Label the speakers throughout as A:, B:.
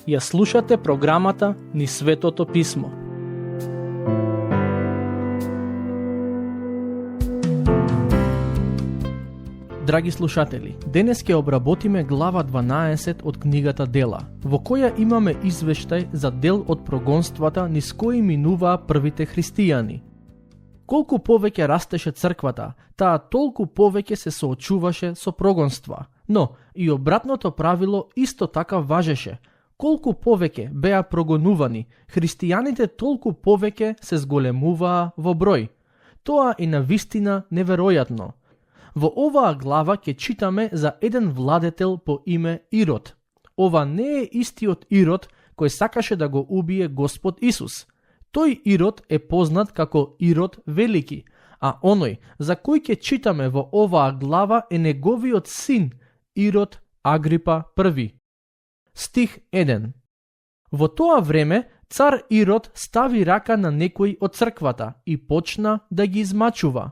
A: Ја слушате програмата Низ Светото Писмо. Драги слушатели, денес ќе обработиме глава 12 од книгата Дела, во која имаме извештај за дел од прогонствата низ кои минуваа првите христијани. Колку повеќе растеше црквата, таа толку повеќе се соочуваше со прогонства, но и обратното правило исто така важеше. Колку повеќе беа прогонувани, христијаните толку повеќе се зголемуваа во број. Тоа е навистина неверојатно. Во оваа глава ќе читаме за еден владетел по име Ирод. Ова не е истиот Ирод кој сакаше да го убие Господ Исус. Тој Ирод е познат како Ирод Велики, а оној за кој ќе читаме во оваа глава е неговиот син Ирод Агрипа I. Стих 1. Во тоа време цар Ирод стави рака на некој од црквата и почна да ги измачува.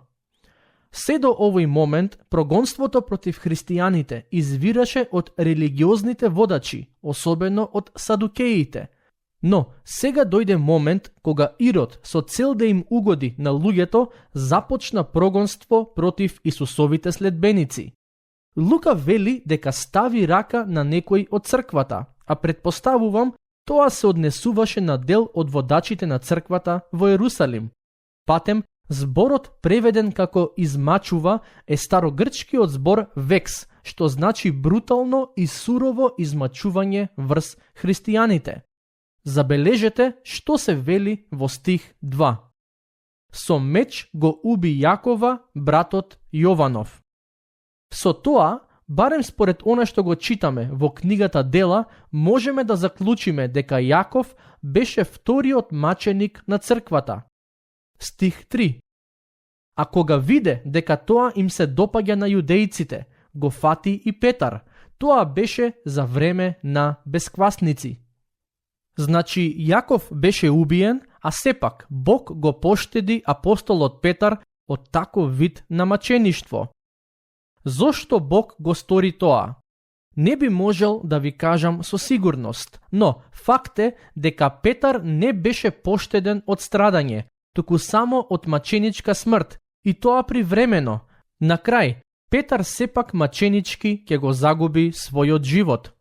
A: Се до овој момент прогонството против христијаните извираше од религиозните водачи, особено од садукеите. Но сега дојде момент кога Ирод со цел да им угоди на луѓето започна прогонство против Исусовите следбеници. Лука вели дека стави рака на некој од црквата, а предпоставувам тоа се однесуваше на дел од водачите на црквата во Ерусалим. Патем, зборот преведен како измачува е старогрчкиот збор векс, што значи брутално и сурово измачување врз христијаните. Забележете што се вели во стих 2. Со меч го уби Јакова, братот Јованов. Со тоа, барем според она што го читаме во книгата Дела, можеме да заклучиме дека Јаков беше вториот маченик на црквата. Стих 3. А кога виде дека тоа им се допаѓа на јудејците, го фати и Петар. Тоа беше за време на бесквасници. Значи, Јаков беше убиен, а сепак Бог го поштеди апостолот Петар од таков вид на мачеништво. Зошто Бог го стори тоа? Не би можел да ви кажам со сигурност, но факт е дека Петар не беше поштеден од страдање, туку само од маченичка смрт, и тоа привремено. На крај, Петар сепак маченички ќе го загуби својот живот.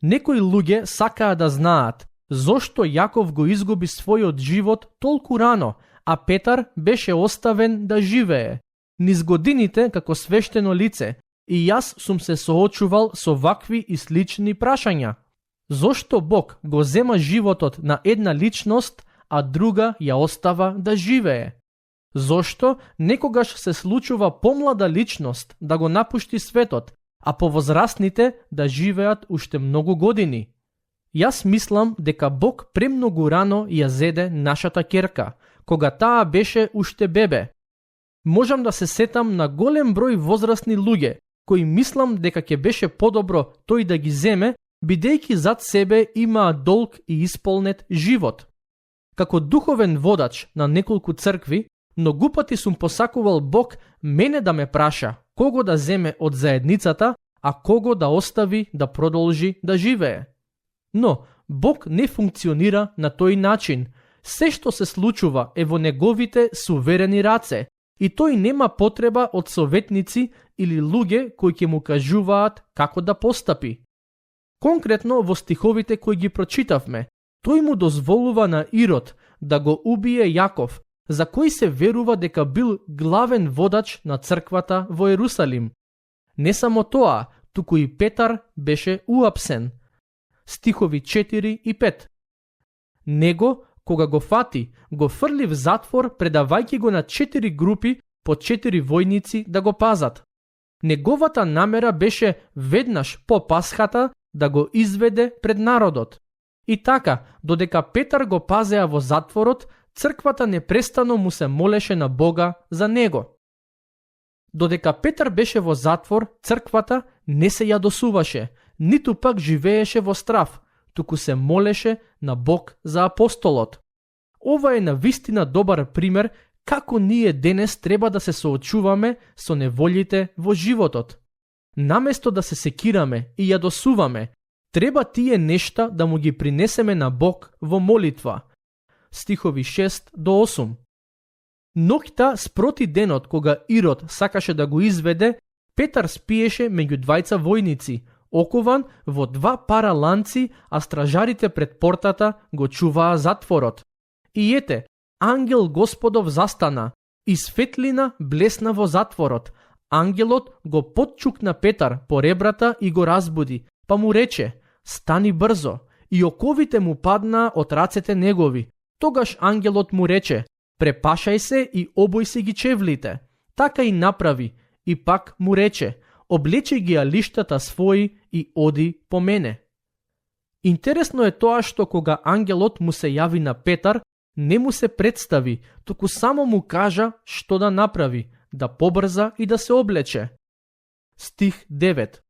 A: Некои луѓе сакаа да знаат зошто Јаков го изгуби својот живот толку рано, а Петар беше оставен да живее. Низ годините како свештено лице, и јас сум се соочувал со вакви и слични прашања. Зошто Бог го зема животот на една личност, а друга ја остава да живее? Зошто некогаш се случува помлада личност да го напушти светот, а повозрастните да живеат уште многу години? Јас мислам дека Бог премногу рано ја зеде нашата ќерка, кога таа беше уште бебе. Можам да се сетам на голем број возрастни луѓе, кои мислам дека ќе беше подобро тој да ги земе, бидејќи зад себе имаа долг и исполнет живот. Како духовен водач на неколку цркви, многу пати сум посакувал Бог мене да ме праша кого да земе од заедницата, а кого да остави да продолжи да живее. Но Бог не функционира на тој начин. Се што се случува е во неговите суверени раце, и тој нема потреба од советници или луѓе кои ќе му кажуваат како да постапи. Конкретно во стиховите кои ги прочитавме, тој му дозволува на Ирод да го убие Јаков, за кој се верува дека бил главен водач на црквата во Ерусалим. Не само тоа, туку и Петар беше уапсен. Стихови 4 и 5. Него, кога го фати, го фрли в затвор, предавајќи го на 4 групи по 4 војници да го пазат. Неговата намера беше веднаш по Пасхата да го изведе пред народот. И така, додека Петар го пазеа во затворот, црквата непрестано му се молеше на Бога за него. Додека Петар беше во затвор, црквата не се јадосуваше, ниту пак живееше во страв, туку се молеше на Бог за апостолот. Ова е навистина добар пример како ние денес треба да се соочуваме со неволите во животот. Наместо да се секираме и јадосуваме, треба тие нешта да му ги принесеме на Бог во молитва. Стихови 6 до 8. Ноќта спроти денот кога Ирод сакаше да го изведе, Петар спиеше меѓу двајца војници, окован во 2 пара ланци, а стражарите пред портата го чуваа затворот. И ете, ангел Господов застана, и светлина блесна во затворот. Ангелот го потчукна Петар по ребрата и го разбуди, па му рече: стани брзо, и оковите му паднаа од рацете негови. Тогаш ангелот му рече: препашај се и обој се ги чевлите. Така и направи, и пак му рече: облечи ги алиштата своји и оди по мене. Интересно е тоа што кога ангелот му се јави на Петар, не му се представи, туку само му кажа што да направи, да побрза и да се облече. Стих 9.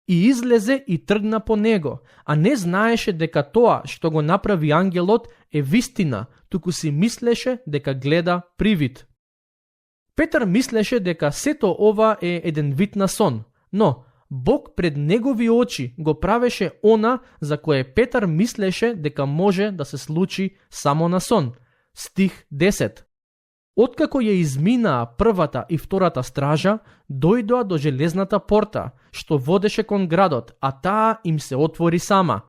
A: И излезе и тргна по него, а не знаеше дека тоа што го направи ангелот е вистина, туку си мислеше дека гледа привид. Петар мислеше дека сето ова е еден вид на сон, но Бог пред негови очи го правеше она за кое Петар мислеше дека може да се случи само на сон. Стих 10. Откако ја изминаа првата и втората стража, дојдоа до железната порта, што водеше кон градот, а таа им се отвори сама.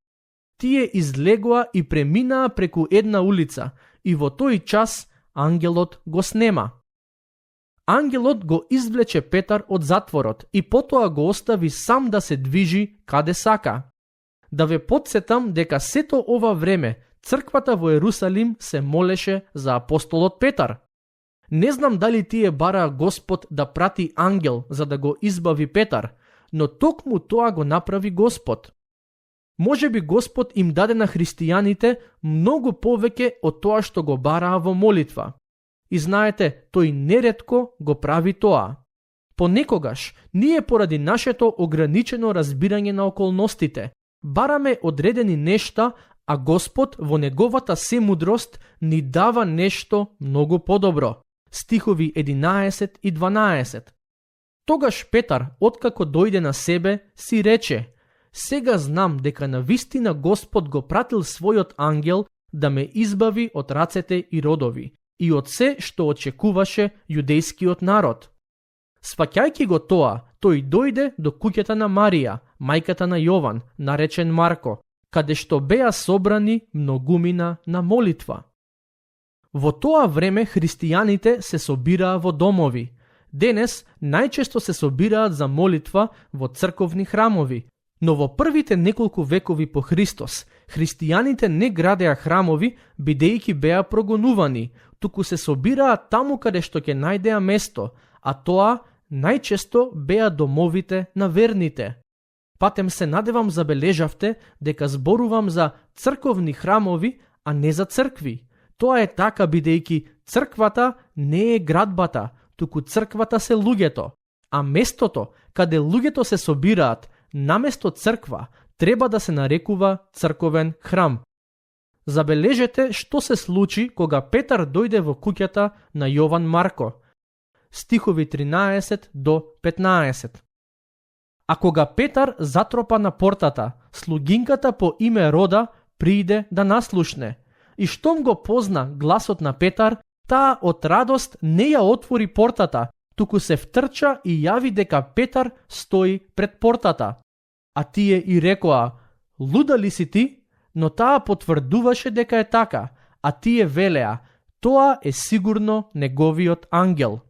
A: Тие излегоа и преминаа преку една улица, и во тој час ангелот го снема. Ангелот го извлече Петар од затворот и потоа го остави сам да се движи каде сака. Да ве потсетам дека сето ова време црквата во Ерусалим се молеше за апостолот Петар. Не знам дали тие бараа Господ да прати ангел за да го избави Петар, но токму тоа го направи Господ. Може би Господ им даде на христијаните многу повеќе од тоа што го бараа во молитва. И знаете, тој неретко го прави тоа. Понекогаш, ние поради нашето ограничено разбирање на околностите, бараме одредени нешта, а Господ во неговата семудрост ни дава нешто многу подобро. Стихови 11 и 12. Тогаш Петар, откако дојде на себе, си рече: сега знам дека навистина Господ го пратил својот ангел да ме избави од рацете и родови и од се што очекуваше јудејскиот народ. Сваќајќи го тоа, тој дојде до куќата на Марија, мајката на Јован, наречен Марко, каде што беа собрани многумина на молитва. Во тоа време христијаните се собираа во домови. Денес најчесто се собираат за молитва во црковни храмови, но во првите неколку векови по Христос, христијаните не градеа храмови бидејќи беа прогонувани, туку се собираа таму каде што ќе најдеа место, а тоа најчесто беа домовите на верните. Патем се надевам забележавте дека зборувам за црковни храмови, а не за цркви. Тоа е така бидејќи црквата не е градбата, туку црквата се луѓето, а местото каде луѓето се собираат наместо црква треба да се нарекува црковен храм. Забележете што се случи кога Петар дојде во куќата на Јован Марко. Стихови 13 до 15. А кога Петар затропа на портата, слугинката по име Рода прииде да наслушне. И штом го позна гласот на Петар, таа од радост не ја отвори портата, туку се втрча и јави дека Петар стои пред портата. А тие и рекоа: луда ли си ти? Но таа потврдуваше дека е така, а тие велеа: тоа е сигурно неговиот ангел.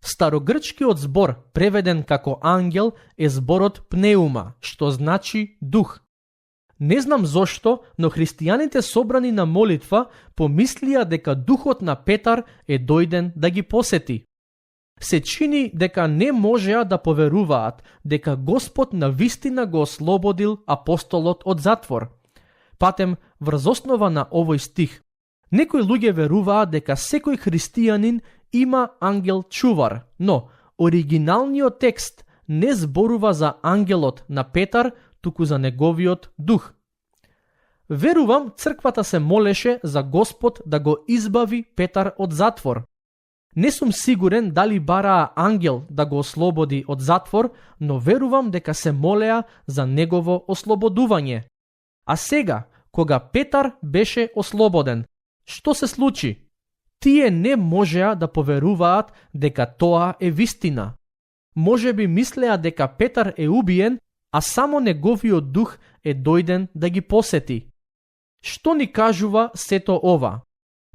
A: Старогрчкиот збор, преведен како ангел, е зборот пнеума, што значи дух. Не знам зошто, но христијаните собрани на молитва помислија дека духот на Петар е дојден да ги посети. Се чини дека не можеа да поверуваат дека Господ навистина го ослободил апостолот од затвор. Патем, врз основа на овој стих, некои луѓе веруваат дека секој христијанин има ангел чувар, но оригиналниот текст не зборува за ангелот на Петар, туку за неговиот дух. Верувам, црквата се молеше за Господ да го избави Петар од затвор. Не сум сигурен дали бараа ангел да го ослободи од затвор, но верувам дека се молеа за негово ослободување. А сега, кога Петар беше ослободен, што се случи? Тие не можеа да поверуваат дека тоа е вистина. Може би мислеа дека Петар е убиен, а само неговиот дух е дојден да ги посети. Што ни кажува сето ова?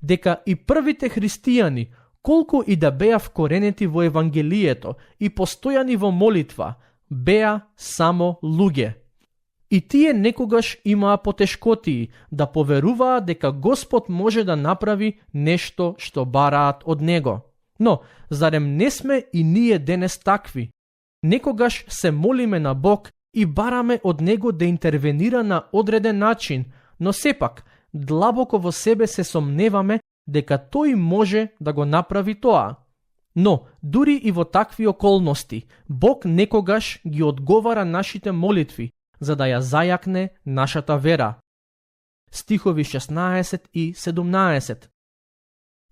A: Дека и првите христијани, колку и да беа вкоренети во Евангелието и постојани во молитва, беа само луѓе. И тие некогаш имаа потешкотии да поверуваат дека Господ може да направи нешто што бараат од Него. Но, зарем не сме и ние денес такви? Некогаш се молиме на Бог и бараме од Него да интервенира на одреден начин, но сепак, длабоко во себе се сомневаме дека Тој може да го направи тоа. Но, дури и во такви околности, Бог некогаш ги одговара нашите молитви, за да ја зајакне нашата вера. Стихови 16 и 17.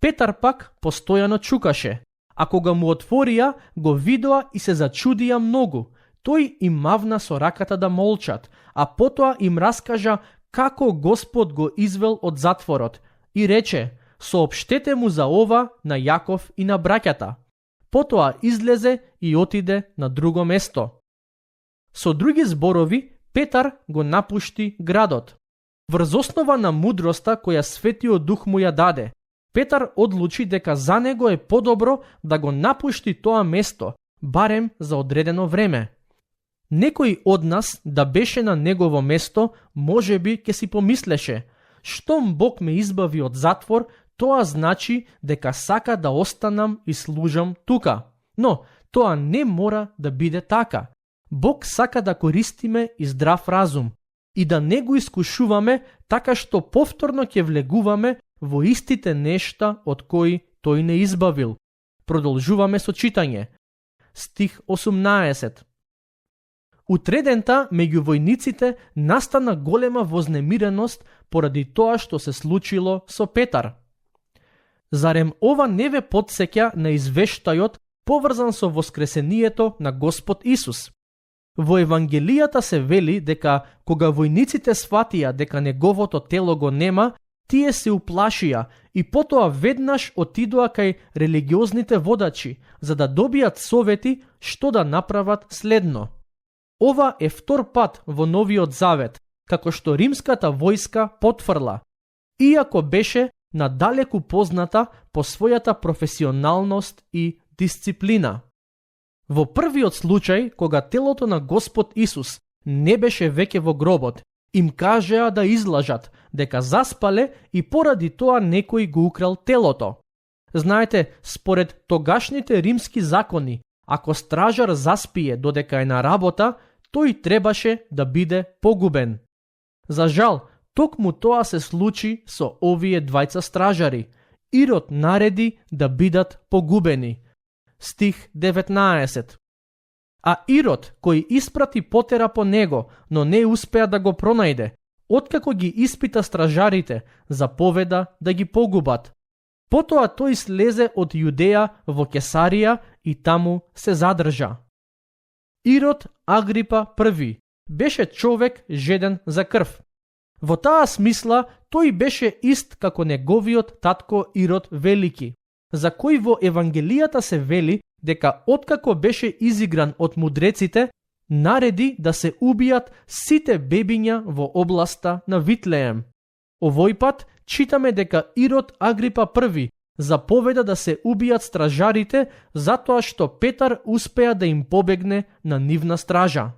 A: Петар пак постојано чукаше, а кога му отворија, го видоа и се зачудија многу. Тој им мавна со раката да молчат, а потоа им раскажа како Господ го извел од затворот и рече: соопштете му за ова на Јаков и на браќата. Потоа излезе и отиде на друго место. Со други зборови, Петар го напушти градот. Врз основа на мудроста која Светиот Дух му ја даде, Петар одлучи дека за него е подобро да го напушти тоа место, барем за одредено време. Некој од нас да беше на негово место, може би ќе си помислеше: штом Бог ме избави од затвор, тоа значи дека сака да останам и служам тука. Но тоа не мора да биде така. Бог сака да користиме и здрав разум и да не го искушуваме така што повторно ќе влегуваме во истите нешта од кои тој не избавил. Продолжуваме со читање. Стих 18. Утредента меѓу војниците настана голема вознемиреност поради тоа што се случило со Петар. Зарем ова не ве потсеќа на извештајот поврзан со воскресението на Господ Исус? Во Евангелијата се вели дека кога војниците сватија дека неговото тело го нема, тие се уплашија и потоа веднаш отидоа кај религиозните водачи за да добијат совети што да направат следно. Ова е втор пат во Новиот Завет, како што римската војска потврла, иако беше надалеку позната по својата професионалност и дисциплина. Во првиот случај, кога телото на Господ Исус не беше веќе во гробот, им кажеа да излажат дека заспале и поради тоа некој го украл телото. Знаете, според тогашните римски закони, ако стражар заспие додека е на работа, тој требаше да биде погубен. За жал, токму тоа се случи со овие двајца стражари. Ирод нареди да бидат погубени. Стих 19. А Ирод, кој испрати потера по него, но не успеа да го пронајде, откако ги испита стражарите, заповеда да ги погубат. Потоа тој слезе од Јудеја во Кесарија и таму се задржа. Ирод Агрипа I беше човек жеден за крв. Во таа смисла тој беше ист како неговиот татко Ирод Велики, за кој во Евангелијата се вели дека откако беше изигран од мудреците, нареди да се убијат сите бебиња во областа на Витлеем. Овој пат читаме дека Ирод Агрипа I заповеда да се убијат стражарите затоа што Петар успеа да им побегне на нивна стража.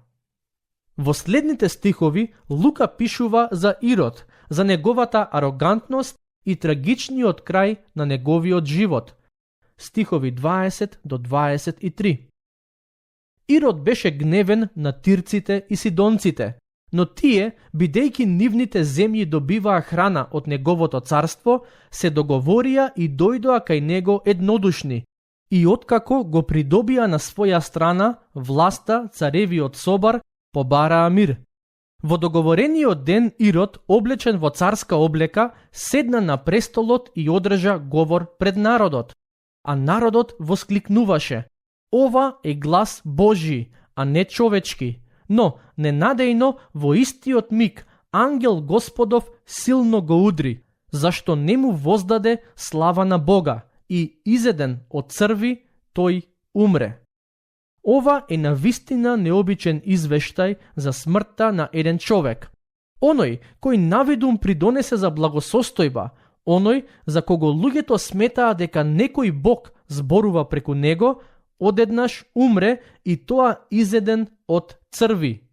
A: Во следните стихови Лука пишува за Ирод, за неговата арогантност и трагичниот крај на неговиот живот. Стихови 20 до 23. Ирод беше гневен на тирците и сидонците, но тие, бидејќи нивните земји добиваа храна од неговото царство, се договорија и дојдоа кај него еднодушни, и откако го придобија на своја страна власта царевиот Собар, побараа мир. Во договорениот ден Ирод, облечен во царска облека, седна на престолот и одржа говор пред народот. А народот воскликнуваше: ова е глас Божи, а не човечки. Но, ненадејно, во истиот миг, ангел Господов силно го удри, зашто не му воздаде слава на Бога, и изеден од црви, тој умре. Ова е навистина необичен извештај за смртта на еден човек. Оној кој навидум придонесе за благосостојба, оној за кого луѓето сметаа дека некој Бог зборува преку него, одеднаш умре и тоа изеден од црви.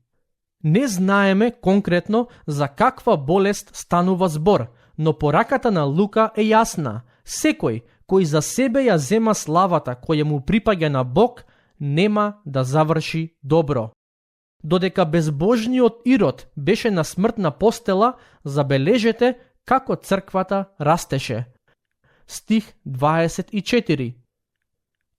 A: Не знаеме конкретно за каква болест станува збор, но пораката на Лука е јасна. Секој кој за себе ја зема славата која му припаѓа на Бог, нема да заврши добро. Додека безбожниот Ирод беше на смртна постела, забележете како црквата растеше. Стих 24.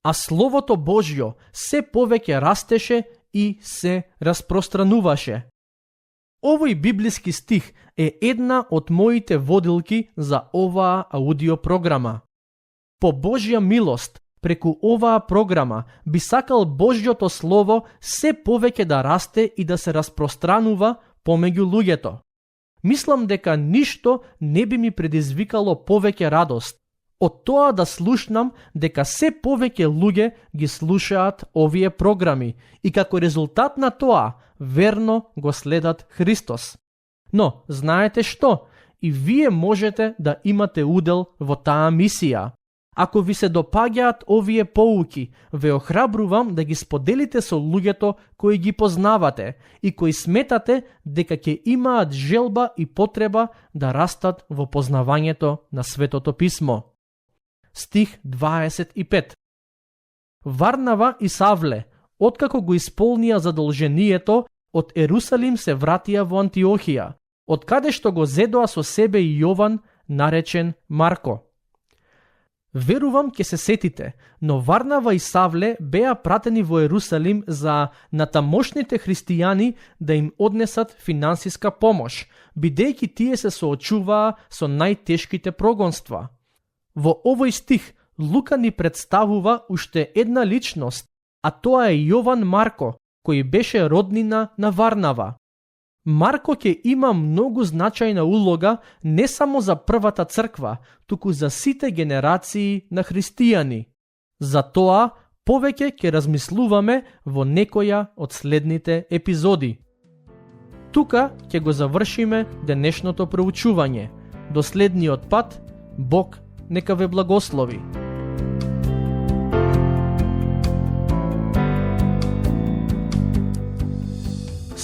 A: А Словото Божјо се повеќе растеше и се распространуваше. Овој библиски стих е една од моите водилки за оваа аудиопрограма. По Божја милост, преку оваа програма би сакал Божјото Слово се повеќе да расте и да се распространува помеѓу луѓето. Мислам дека ништо не би ми предизвикало повеќе радост од тоа да слушнам дека се повеќе луѓе ги слушаат овие програми и како резултат на тоа верно го следат Христос. Но, знаете што? И вие можете да имате удел во таа мисија. Ако ви се допаѓаат овие поуки, ве охрабрувам да ги споделите со луѓето кои ги познавате и кои сметате дека ќе имаат желба и потреба да растат во познавањето на Светото Писмо. Стих 25. Варнава и Савле, откако го исполнија задолжението, од Ерусалим се вратија во Антиохија, од каде што го зедоа со себе и Јован, наречен Марко. Верувам ќе се сетите, но Варнава и Савле беа пратени во Ерусалим за натамошните христијани да им однесат финансиска помош, бидејќи тие се соочуваа со најтешките прогонства. Во овој стих Лука ни представува уште една личност, а тоа е Јован Марко, кој беше роднина на Варнава. Марко ќе има многу значајна улога не само за првата црква, туку за сите генерации на христијани. За тоа повеќе ќе размислуваме во некоја од следните епизоди. Тука ќе го завршиме денешното проучување. До следниот пат, Бог нека ве благослови.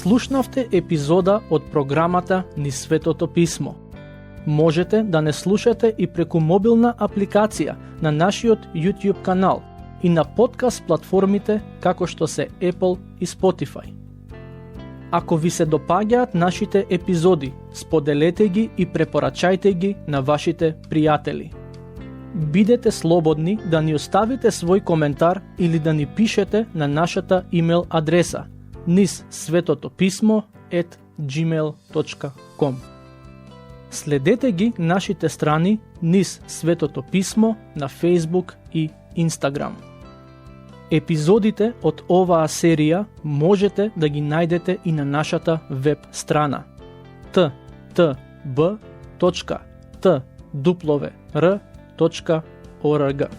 A: Слушнавте епизода од програмата Низ Светото Писмо. Можете да не слушате и преку мобилна апликација на нашиот YouTube канал и на подкаст платформите како што се Apple и Spotify. Ако ви се допаѓаат нашите епизоди, споделете ги и препорачајте ги на вашите пријатели. Бидете слободни да ни оставите свој коментар или да ни пишете на нашата имейл адреса nizsvetopismo@gmail.com. Следете ги нашите страни Низ Светото Писмо на Facebook и Instagram. Епизодите од оваа серија можете да ги најдете и на нашата веб страна ttb.twr.org.